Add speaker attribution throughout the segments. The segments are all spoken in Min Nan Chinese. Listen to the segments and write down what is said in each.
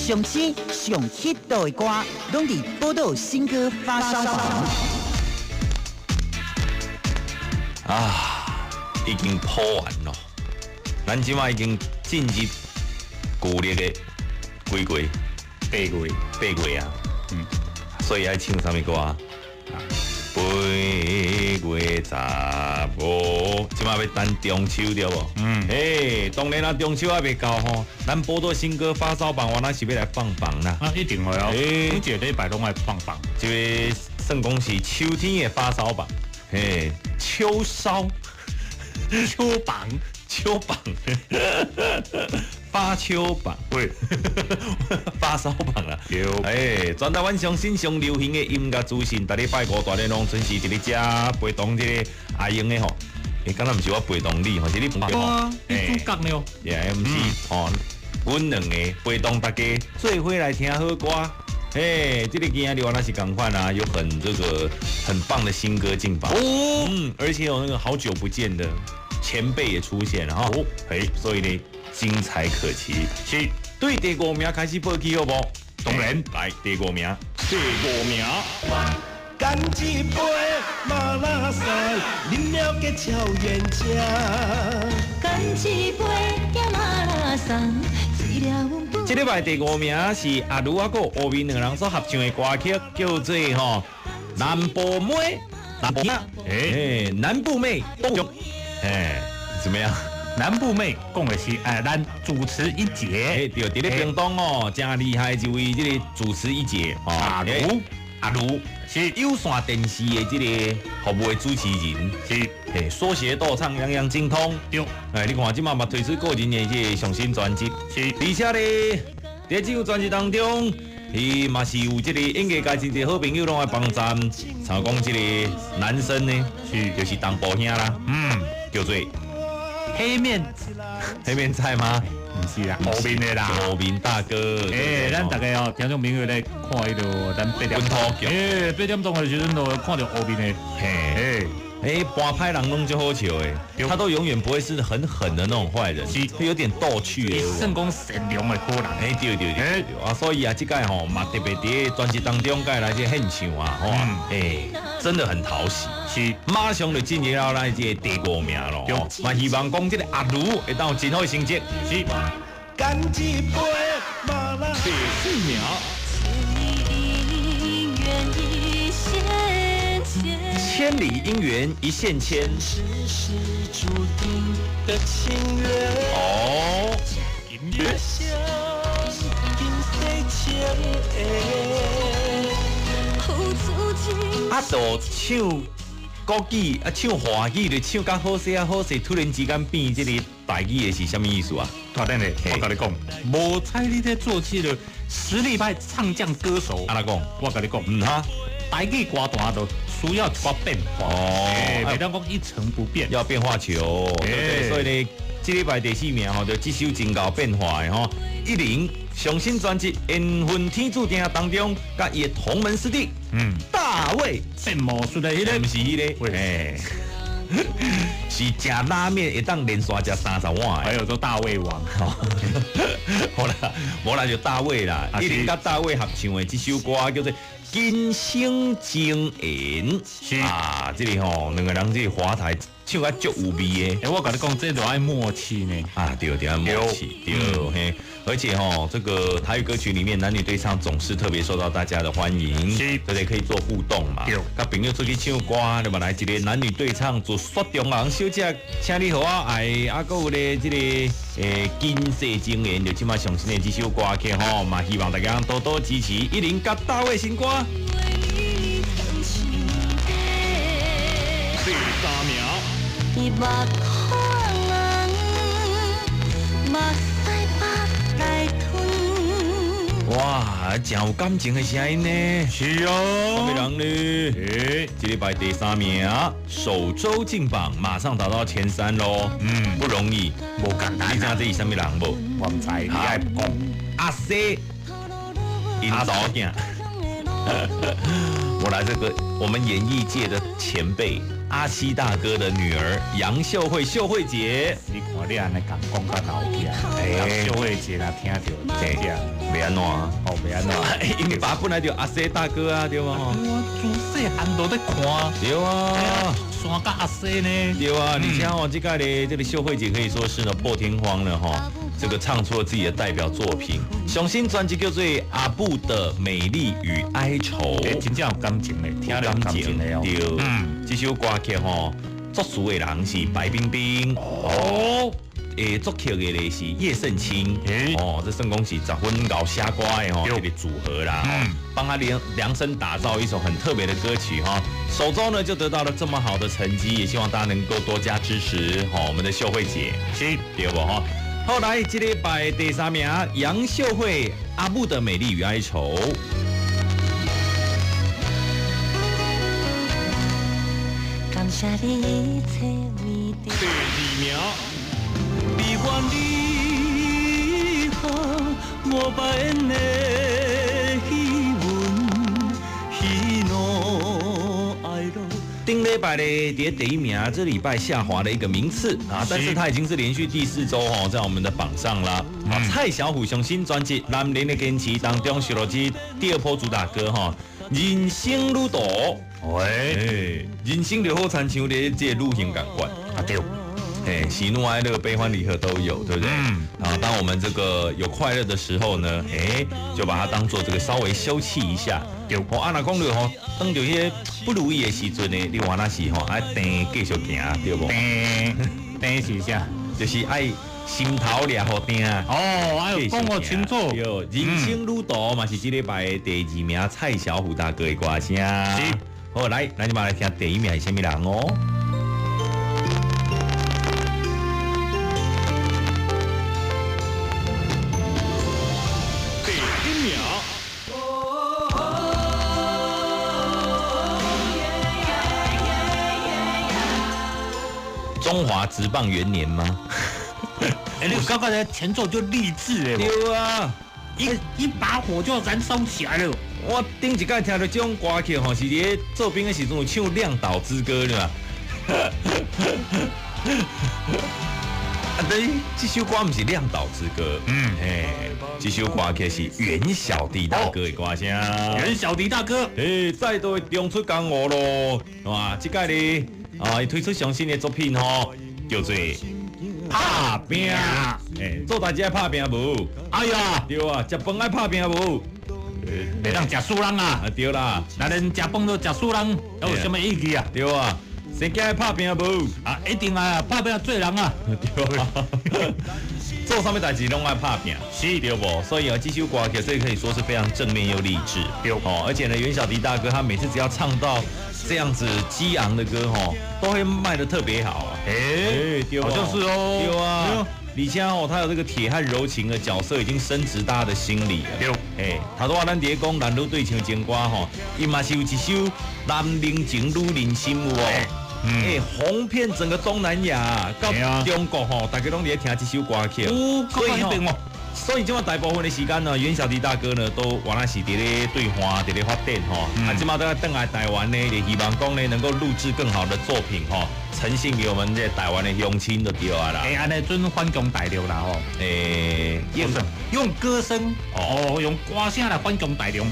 Speaker 1: 上新上 hit 的歌，攏佇寶島新歌發燒榜。
Speaker 2: 啊，已經譜完咯，咱這擺已經進入舊曆的幾月？
Speaker 3: 8月，
Speaker 2: 8月啊。所以愛唱啥物歌啊？8月15，這擺欲等中秋對無？
Speaker 3: 嗯。
Speaker 2: 欸，當然啦，中秋還未到吼，咱寶島新歌發燒榜，我那是欲來放榜啦。
Speaker 3: 啊，一定會哦，每一個禮拜攏愛放榜。
Speaker 2: 這個算講是秋天的發燒榜，嘿，秋燒、
Speaker 3: 秋榜、
Speaker 2: 秋榜、發秋榜，
Speaker 3: 喂，
Speaker 2: 發燒榜啦。
Speaker 3: 對。
Speaker 2: 欸，全台灣上新上流行的音樂資訊，逐禮拜五大家攏準時佇咧遮陪同這個阿英的吼。欸，敢若毋是我陪同你吼，是你陪
Speaker 3: 吼。你主角呢？
Speaker 2: 也毋是吼，阮兩个陪同大家做伙來聽好歌。嘿，這個今仔日我那是仝款啊，有很這個很棒的新歌進榜
Speaker 3: 哦，
Speaker 2: 而且有那個好久不見的前輩也出現了哈，嘿，所以呢，精彩可期。
Speaker 3: 是，
Speaker 2: 對第五名開始報起好無？
Speaker 3: 當然，
Speaker 2: 來第五名，
Speaker 3: 第五名。
Speaker 4: 乾一杯馬拉松，啉了結超冤家。
Speaker 5: 乾一杯馬拉松。
Speaker 2: 這禮拜第五名是阿如啊，閣烏面兩人所合唱的歌曲，叫做吼南部妹，南部欸，南部妹，欸，怎麼樣？
Speaker 3: 南部妹講的是哎，咱主持一姐，
Speaker 2: 欸，對，佇咧屏東哦，真厲害一位這個主持一姐，
Speaker 3: 阿如，
Speaker 2: 阿如
Speaker 3: 是
Speaker 2: 有線電視的這個服務的主持人，
Speaker 3: 是，
Speaker 2: 嘿，說學逗唱樣樣精通，
Speaker 3: 對，
Speaker 2: 哎，你看這馬嘛推出個人的這個上新專輯，
Speaker 3: 是，
Speaker 2: 而且咧，佇這張專輯當中，伊嘛是有這個演藝界真濟好朋友攏來幫贊，像講這個男生呢，就是東部兄啦，叫做
Speaker 3: 黑面
Speaker 2: 黑面菜嗎？
Speaker 3: 毋是啦，烏面的啦，
Speaker 2: 烏面大哥。
Speaker 3: 欸，咱大家哦，聽眾朋友咧看彼個咱八點
Speaker 2: 鐘，
Speaker 3: 欸，8點鐘的時陣就看著烏面的，
Speaker 2: 嘿，欸，半歹人攏足好笑的，他都永遠不會是很狠的那種壞人，
Speaker 3: 是，
Speaker 2: 會有點逗趣的。
Speaker 3: 算講善良的好人。
Speaker 2: 欸，對對對對，啊，所以啊，這擺吼嘛特別佇專輯當中，佮來這獻唱啊，吼，欸，真的很討喜。
Speaker 3: 是，
Speaker 2: 馬上就進入到咱這個第五名咯。嘛希望講這個阿如會當有真好的成績。
Speaker 3: 是。
Speaker 4: 乾一杯馬拉
Speaker 3: 第四名。
Speaker 2: 千里姻緣一線牽。哦。啊，就唱國語啊，唱華語就唱較好勢啊，好勢，突然之間變這個台語的是啥物意思啊？
Speaker 3: 大等咧，我共你講，無彩你咧做這個實力派唱將歌手。
Speaker 2: 按怎講？
Speaker 3: 我共你講，
Speaker 2: 嗯哈，
Speaker 3: 台語歌壇都需要一寡變化
Speaker 2: 哦，
Speaker 3: 袂當講一成不變，
Speaker 2: 要變化球，對不對？所以呢，這禮拜第四名吼，就這首真𠢕變化的吼，一零上新專輯《緣分天注定》當中，佮伊的同門師弟，大衛
Speaker 3: 變魔術的彼个，
Speaker 2: 毋是彼个，欸，是食拉麵會當連續食30碗的，
Speaker 3: 還有做大胃王，
Speaker 2: 好啦，無啦就大衛啦，一零佮大衛合唱的這首歌叫做《今生情緣》，
Speaker 3: 是
Speaker 2: 啊，這個吼兩個人這個華台唱甲足有味的。
Speaker 3: 欸，我共你講，這就愛默契呢。
Speaker 2: 啊，對對，默契，對嘿。而且吼，這個台語歌曲裡面男女對唱總是特別受到大家的歡迎，
Speaker 3: 是，
Speaker 2: 對不對？可以做互動嘛。
Speaker 3: 對。
Speaker 2: 佮朋友出去唱歌，你嘛來一個男女對唱，做雪中人小姐，請你予我愛，啊，閣有咧這個今世情緣，就這馬上新的這首歌曲吼，嘛希望大家多多支持一零佮大衛新歌。
Speaker 3: 第三名。
Speaker 2: 哇，真有感情的聲音呢！
Speaker 3: 是哦，
Speaker 2: 啥物人呢？欸，這禮拜第三名，首週進榜，馬上達到前三咯。不容易，
Speaker 3: 無簡單。
Speaker 2: 你知影這是啥物人無？
Speaker 3: 我毋知，你愛講。
Speaker 2: 阿西，𪜶查某囝。我來這個我們演藝界的前輩阿西大哥的女兒楊秀慧，秀慧姐。
Speaker 3: 你看你按呢講講較老起來，楊秀慧姐若聽著，真正。
Speaker 2: 袂按怎？
Speaker 3: 哦，袂按怎？𪜶
Speaker 2: 爸本來就阿西大哥啊，對無？
Speaker 3: 我自細漢都咧看。
Speaker 2: 對啊。
Speaker 3: 山甲阿西呢？
Speaker 2: 對啊，而且哦，這個咧，這個秀慧姐可以說是呢破天荒了哈，這個唱出了自己的代表作品，上新專輯叫做《阿布的美麗與哀愁》，
Speaker 3: 真正有感情的，聽了有感情的哦。
Speaker 2: 對，這首歌曲吼，作詞的人是白冰冰。哦。作曲的咧是葉盛清，哦，這算講是十分𠢕寫歌的吼，這個組合啦，幫他量身打造一首很特別的歌曲哈。首周呢就得到了這麼好的成績，也希望大家能夠多加支持吼我們的秀慧姐，
Speaker 3: 是，
Speaker 2: 對無吼？後來這禮拜第三名楊秀慧《阿母的美麗與哀愁》。
Speaker 5: 感謝你一切為
Speaker 4: 第二名。悲歡離合，無白演的戲文，喜怒哀樂。
Speaker 2: 頂禮拜咧，佇第一名，這禮拜下滑了一個名次啊，但是他已經是連續第四週哦，在我們的榜上啦。啊，蔡小虎上新專輯《男人的堅持》當中收錄這第二波主打歌哈，人生旅途。
Speaker 3: 喂，
Speaker 2: 人生就好親像咧這個旅行仝款
Speaker 3: 啊對。
Speaker 2: 哎，喜怒哀樂、悲歡離合都有，對不對？啊，當我們這個有快樂的時候呢，哎，就把它當做這個稍微休憩一下。
Speaker 3: 對。
Speaker 2: 哦，啊，若講著吼，當著彼個不如意的時陣呢，你話那是吼，愛定繼續行，對無？
Speaker 3: 定是啥？
Speaker 2: 就是愛心頭掠予定。
Speaker 3: 哦，愛講予清楚。
Speaker 2: 對，人生旅途嘛是這禮拜第二名蔡小虎大哥的歌聲。
Speaker 3: 是。
Speaker 2: 好，來，咱這擺來聽第一名是啥物人哦？中華職棒元年嗎？
Speaker 3: 哎，你剛剛才前奏就勵志的，
Speaker 2: 對啊，
Speaker 3: 一把火就燃燒起來了。
Speaker 2: 我頂一擺聽到這種歌曲吼，是佇做兵的時陣有唱《亮島之歌》對吧？啊，對，這首歌毋是《亮島之歌》，嘿，這首歌曲是袁小弟大哥的歌聲。
Speaker 3: 袁小弟大哥，
Speaker 2: 哎，再度重出江湖咯，哇，這擺咧。啊！伊推出上新的作品吼，叫做《拍拚》。欸，做代誌愛拍拚無？
Speaker 3: 哎呀，
Speaker 2: 對啊，食飯愛拍拚無？
Speaker 3: 袂當食輸人啊！
Speaker 2: 啊對啦，
Speaker 3: 若連食飯都食輸人，有啥物意義啊？
Speaker 2: 對啊，生囝愛拍拚無？
Speaker 3: 啊，一定愛啊，拍拚做人啊！
Speaker 2: 對啊，做啥物代誌攏愛拍拚，
Speaker 3: 是
Speaker 2: 對無？所以啊，這首歌曲所以可以說是非常正面又勵志。
Speaker 3: 對
Speaker 2: 哦，而且呢，袁小迪大哥他每次只要唱到這樣子激昂的歌吼，都會賣得特別好啊！
Speaker 3: 欸，
Speaker 2: 對，
Speaker 3: 好像是哦。
Speaker 2: 對啊，而且哦，他有這個鐵漢柔情的角色已經深植大家的心裡了。
Speaker 3: 對，
Speaker 2: 欸，頭拄仔咱佇咧講男女對唱情歌吼，伊嘛是有一首《男人情女人心》有無？欸，紅遍整個東南亞到中國吼，大家攏佇咧聽這首歌曲。
Speaker 3: 所以吼，
Speaker 2: 所以這馬大部分的時間呢，袁小迪大哥呢都原來是佇咧對岸，佇咧發展吼。啊，這馬都轉來台灣呢，就希望講呢能夠錄製更好的作品吼，呈現給我們這台灣的鄉親就對啊啦。
Speaker 3: 欸，按呢準反攻大陸啦吼。
Speaker 2: 欸，
Speaker 3: 用歌聲哦，用歌聲來反攻大陸。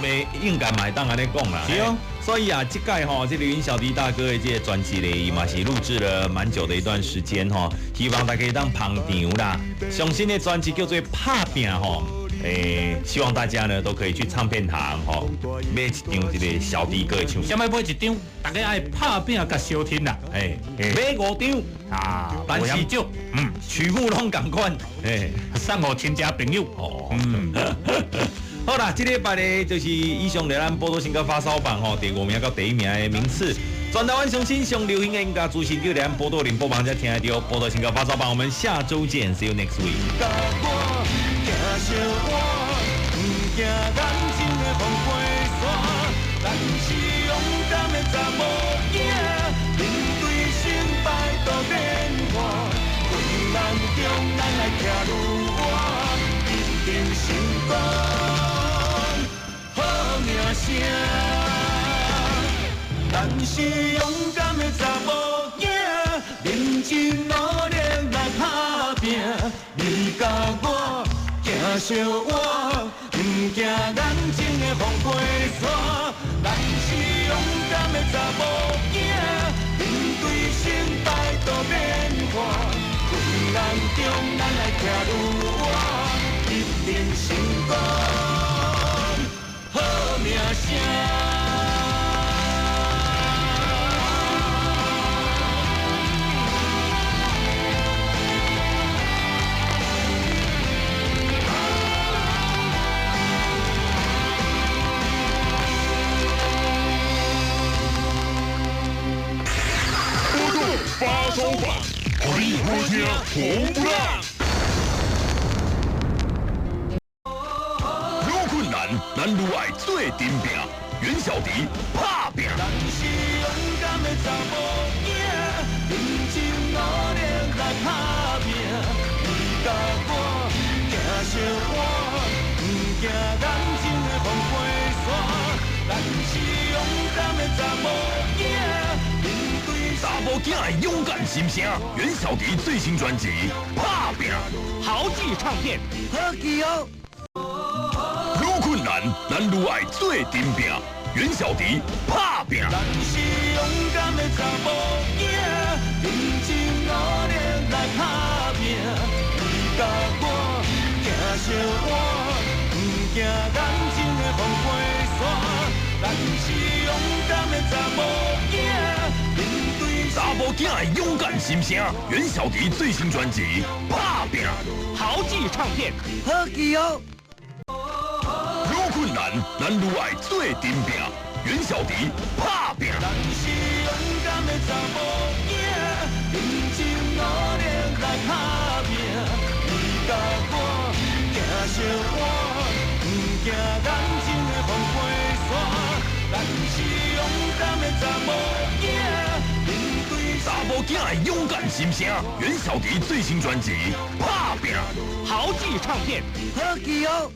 Speaker 2: 沒應該嘛會當按呢講啦。
Speaker 3: 是哦。
Speaker 2: 所以啊，這屆吼，這個袁小迪大哥的這個專輯咧，伊嘛是錄製了蠻久的一段時間吼，希望大家當捧場啦。上新的專輯叫做《拍拚》吼，欸，希望大家呢都可以去唱片行吼，買一張這個小迪哥的唱片。
Speaker 3: 啥物買一張？大家愛拍拚共相聽啦。
Speaker 2: 欸，買5張
Speaker 3: 啊，
Speaker 2: 但是
Speaker 3: 少，
Speaker 2: 曲目攏仝款，欸，
Speaker 3: 送予親戚朋友。
Speaker 2: 哦，好啦，這禮拜呢就是以上的咱報道新歌發燒榜吼，第5名到第1名的名次。全台灣上新上流行的音樂資訊，就佇咱寶島聯播網才聽得著。報道新歌發燒榜，我們下週見，See you next week。
Speaker 4: 咱是勇敢的查某囝，認真努力來打拚。你佮我行相活，毋驚眼前的风飞沙。咱是勇敢的查某囝，面對成敗都免怕。困難中咱愛徛愈倚，一定成功，好名聲。
Speaker 6: 發燒榜，予你好聽紅不讓。愈困難，咱愈愛做陣拼。袁小迪拍拚。
Speaker 4: 咱是勇敢的查某囝，認真努力來拍拚。你佮我行相活，毋驚眼前的風飛沙。咱是勇敢的查某囝。
Speaker 6: 查某囝的勇敢心聲，袁小迪最新專輯《拍拚》，
Speaker 3: 豪記唱片，
Speaker 1: 好記哦。
Speaker 6: 愈困難，咱愈愛做陣拚。袁小迪拍拚。
Speaker 4: 咱是勇敢的查某囝，認真努力來拍拚。你佮我行相活，毋驚眼前的風飛沙。咱是勇敢的查某囝。
Speaker 6: 查某囝的勇敢心聲，袁小迪最新專輯《拍拚》，
Speaker 3: 豪記唱片，
Speaker 1: 好記哦。
Speaker 6: 愈困難，咱愈愛做陣拚。袁小迪拍拚。
Speaker 4: 咱是勇敢的查某囝，認真努力來拍拚。你佮我行相活，毋驚眼前的風飛沙。咱是勇敢的查某囝。
Speaker 6: 查某囝的勇敢心聲，袁小迪最新專輯《拍拚》，
Speaker 3: 豪記唱片，
Speaker 1: 好記哦。